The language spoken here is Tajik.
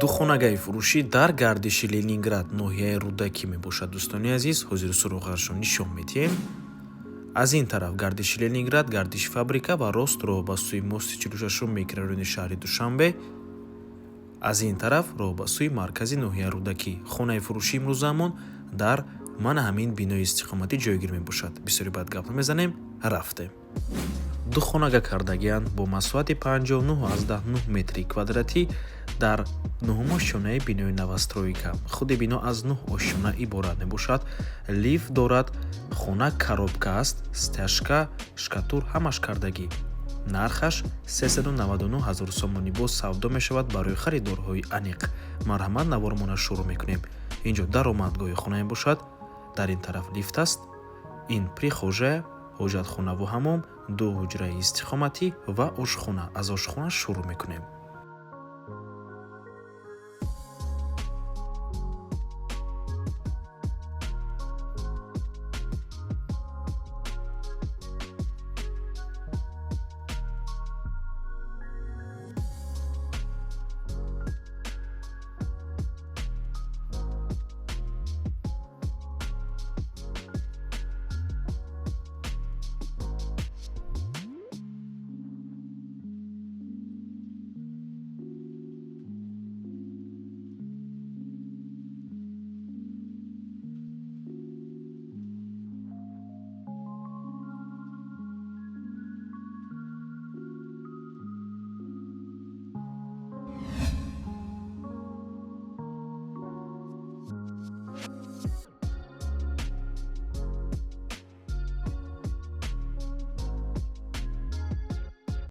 Духонагаи фурӯшӣ дар гардиши Ленинград, ноҳияи Рӯдакӣ мебошад. Дӯстони азиз, ҳозир суроғашро нишон медиҳем. Аз ин тараф гардиши Ленинград, гардиши фабрика ва рост роҳ ба сӯи мости 46-ум, микрорайони шаҳри Душанбе, аз ин тараф роҳ ба сӯи маркази ноҳияи Рӯдакӣ. Хонаи фурӯшӣ имрӯзаамон дар мана ҳамин бинои истиқоматӣ ҷойгир мебошад. Бисёри баъд гап намезанем, рафтем. Ду хонага кардагианд бо масоҳати 59,9 метри квадратӣ дар нуҳум ошёнаи бинои новостройка. Худи бино аз нӯҳ ошёна иборат мебошад, лифт дорад. Хона коробка аст, стяжка, штукатур ҳамаш кардагӣ. Нархаш 399 ҳазор сомонӣ, боз савдо мешавад. Барои харидорҳои аниқ марҳамат. Навормона шурӯъ мекунем. Инҷо даромадгоҳи хона мебошад, дар ин тараф лифт аст, ин прихожая, ҳоҷатхонаву ҳамом, ду ҳуҷраи истиқоматӣ ва ошхона. Аз ошхона шурӯъ мекунем.